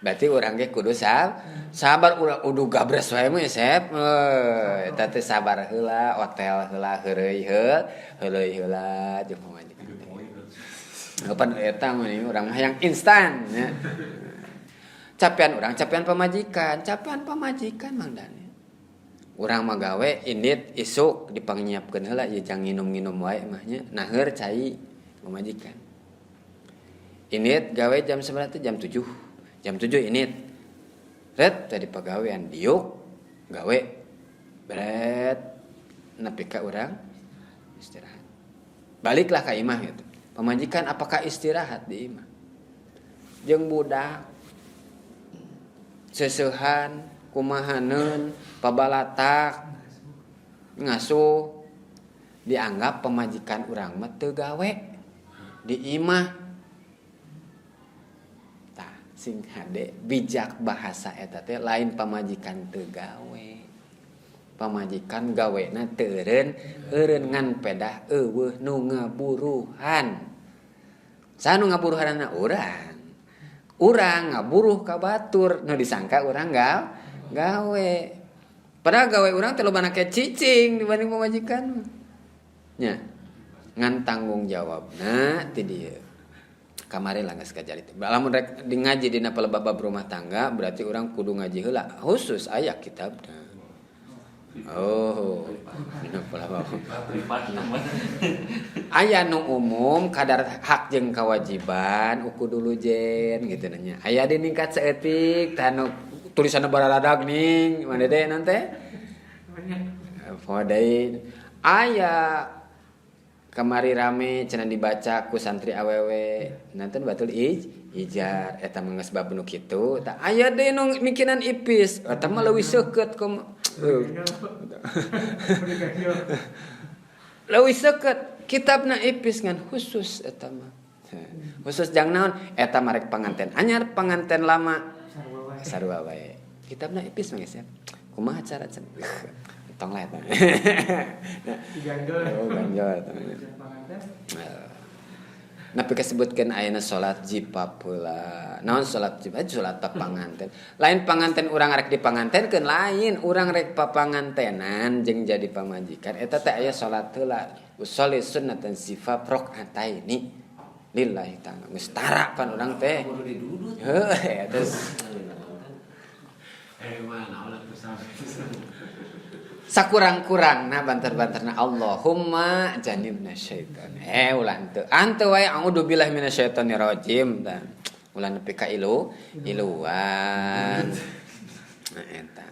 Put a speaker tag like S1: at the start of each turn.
S1: Berarti urang ge kudu sabar ulah udu gabres wae mah Sep. Eta teh sabar heula, hotel heula, heureuy heureuy heula jeung pamajikan teh. Kapan eta mah urang mah yang instan nya. Capean urang, capean pamajikan Mang Dani. Urang mah gawe indit isuk dipangnyiapkeun heula ieu jang nginum-nginum wae mah nya, naheur cai pamajikan. Indit gawe jam 9 teh jam 7. Jam 7 indit. Ret tadi pagawean diuk gawe beret nepi ka urang istirahat. Baliklah ka imah gitu. Pamajikan apakah istirahat di imah? Jeung budak seusehan kumahaneun pabalatak ngasuh dianggap pamajikan urang mah teu gawe di imah. Tah sing hade bijak bahasa eta teh lain pamajikan teu gawe. Pamajikan gawena teu eureun, eureun ngan pedah eueuh nu ngaburuhan. Saha nu ngaburuhanna urang. Urang ngaburuh ka batur nu disangka urang gawe. Padahal gawe urang teh lobana ke cicing dibanding pamajikan. Nya. Ngan tanggung jawabna ti dieu. Kamari lah geus kajari. Lamun rek di ngaji dina pelebab bab rumah tangga berarti urang kudu ngaji heula khusus aya kitabna. Oh, dina pelebab. Aya nu umum kadar hak jeung kewajiban uku dulu jen gitu nanya. Aya di ningkat saeutik tah nu tulisanna bararadag ning mana teh nanti? Podein. Aya kamari rame cenah dibaca ku santri awewe nanten batul ijar eta mah geus bab nu kitu tah aya deui nu mikinan ipis eta mah leuwih seukeut kom leuwih seukeut kitabna ipis ngan khusus eta mah khusus jang naon eta mah rek panganten anyar panganten lama sarua wae kitabna ipis mah geus ya kumaha cara cenah tong lah eta.
S2: Diganjol.
S1: Oh, ganjol eta. Napi kasebutkeun ayeuna salat jipap heula. Naon salat jipap? Salat papanganten. Lain panganten urang rek dipangantenkeun lain, urang rek papangantenan jeung jadi pamajikan. Eta teh aya salat heula. Usolli sunnatan zifaf rakaataini lillahi ta'ala. Geus tara pan urang teh. Heuh, terus sakurang-kurangna banter-banterna Allahumma janibna syaitan. Ulah henteu. Ante wae a'udzubillahi minasyaitonir rajim tah. Ulah nepi ka iluan. Nah eta.